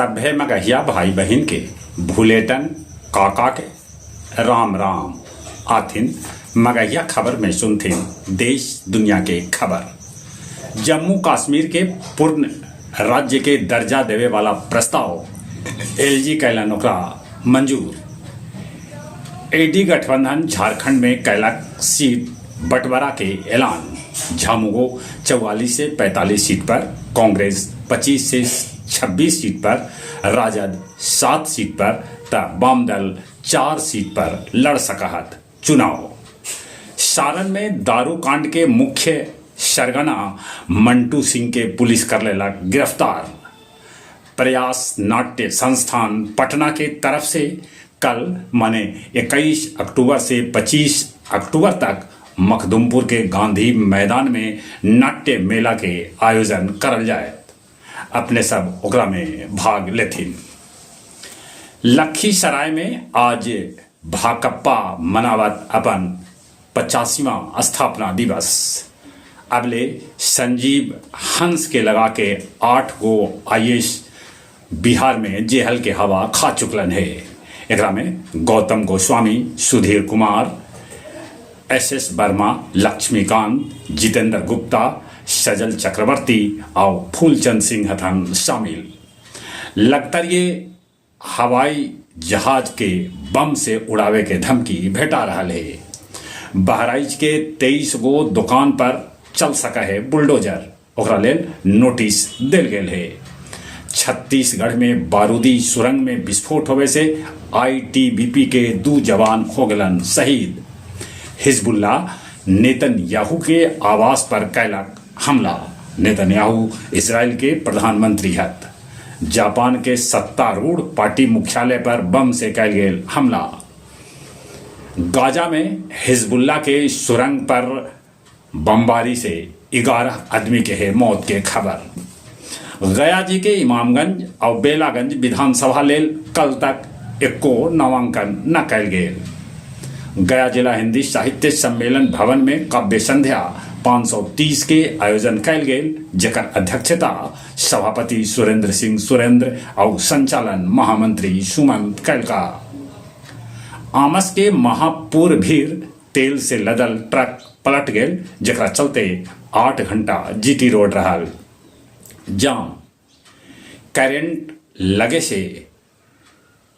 सभे मगहिया भाई बहिन के भुलेटन काका के राम राम। आथिन मगहिया खबर में सुनथिन देश दुनिया के खबर। जम्मू कश्मीर के पूर्ण राज्य के दर्जा देवे वाला प्रस्ताव एलजी कैलन ओकरा मंजूर। एडी गठबंधन झारखंड में कैलक सीट बंटवारा के ऐलान। झामुमो 44 से 45 सीट पर, कांग्रेस 25 से 26 सीट पर, राजद 7 सीट पर त वामदल 4 सीट पर लड़ सकहत चुनाव। सारण में दारू कांड के मुख्य सरगना मंटू सिंह के पुलिस कर लेलक गिरफ्तार। प्रयास नाट्य संस्थान पटना के तरफ से कल माने 21 अक्टूबर से 25 अक्टूबर तक मखदुमपुर के गांधी मैदान में नाट्य मेला के आयोजन करल जाए। अपने सब ओकरा में भाग लेथिन। लखीसराय में आज भाकप्पा मनावत अपन 85वां स्थापना दिवस। अबले संजीव हंस के लगा के 8 गो आईएएस बिहार में जेहल के हवा खा चुकलन है। एकरा में गौतम गोस्वामी, सुधीर कुमार, एस एस वर्मा, लक्ष्मीकांत, जितेंद्र गुप्ता, सजल चक्रवर्ती और फूलचंद सिंह हथन शामिल। लगतर ये हवाई जहाज के बम से उड़ावे के धमकी भेटा रहा है। बहराइच के 23 गो दुकान पर चल सका है बुलडोजर, ओकरा लेल नोटिस देल गेल है। छत्तीसगढ़ में बारूदी सुरंग में विस्फोट होवे से आईटीबीपी के 2 जवान हो गलन शहीद। हिजबुल्लाह नेतन्याहू के आवास पर कैलक हमला। नेतन्याहू इसराइल के प्रधानमंत्री हत। जापान के सत्तारूढ़ पार्टी मुख्यालय पर बम से कैल गेल हमला। गाजा में हिजबुल्लाह के सुरंग पर बमबारी से 11 आदमी के है मौत के खबर। गया जी के इमामगंज और बेलागंज विधानसभा लेल कल तक एको नामांकन न कैल गेल। गया जिला हिंदी साहित्य सम्मेलन भवन में काव्य संध्या 530 के आयोजन कैल गेल, जेकर अध्यक्षता सभापति सुरेंद्र सिंह सुरेंद्र और संचालन महामंत्री सुमंत कैलका। आमस के महापुर भीर तेल से लदल ट्रक पलट गेल, जेकरा चलते 8 घंटा जीटी रोड रहल जाम। करंट लगे से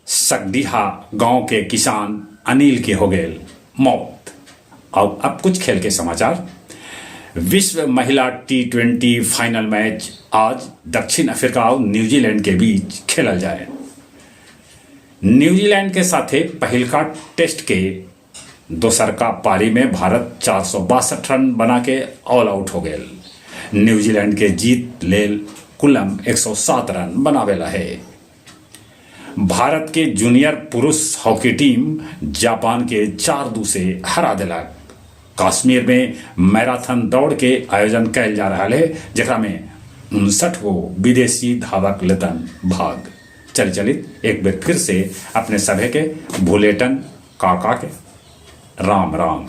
सगडीहा गांव के किसान अनिल के हो गए मौत। और अब कुछ खेल के समाचार। विश्व महिला T20 final match आज दक्षिण अफ्रीका और न्यूजीलैंड के बीच खेलल जाए। न्यूजीलैंड के साथे पहिलका टेस्ट के दोसरका पारी में भारत 462 रन बना के ऑल आउट हो गए। न्यूजीलैंड के जीत लेल कुलम 107 रन बनावेला है। भारत के जूनियर पुरुष हॉकी टीम जापान के 4-2 से हरा दिलक। कश्मीर में मैराथन दौड़ के आयोजन कैल जा रहा है, जेकरा में 59 गो विदेशी धावक लेतन भाग। चल चलित एक बेर फिर से अपने सभे के भुलेटन काका के राम राम।